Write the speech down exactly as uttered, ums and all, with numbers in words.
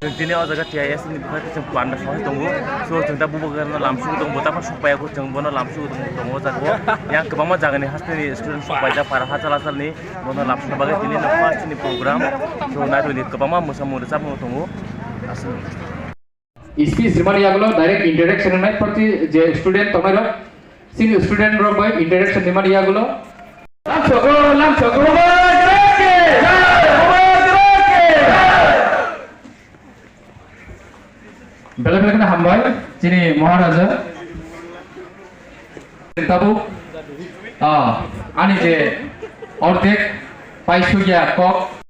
Chwng tini o jaga T I S ni bwkhak chwng panda soi tongo. So, chwng ta bubo gana lamsu tongo, bota ma sokpaya ko chwng bono lamsu tongo, tongo o jaga o. Yang kwbangma jaga ni haste ni student sokpai jak para hachal hachal ni bono lamsu bagwi tini no first ni program. So, naitoni kwbangma mwsamung rwchapmung tongo. Aswk. Speech rimani yagulo direct introduction wngnai, proti je student tongnai rok, senior student rok bai introduction rimani yagulo. Lamsogo, lamsogo. Belai belai kheno hambai, chini Maharaja. Tabuk, ah, ani je ordek paisugya kok.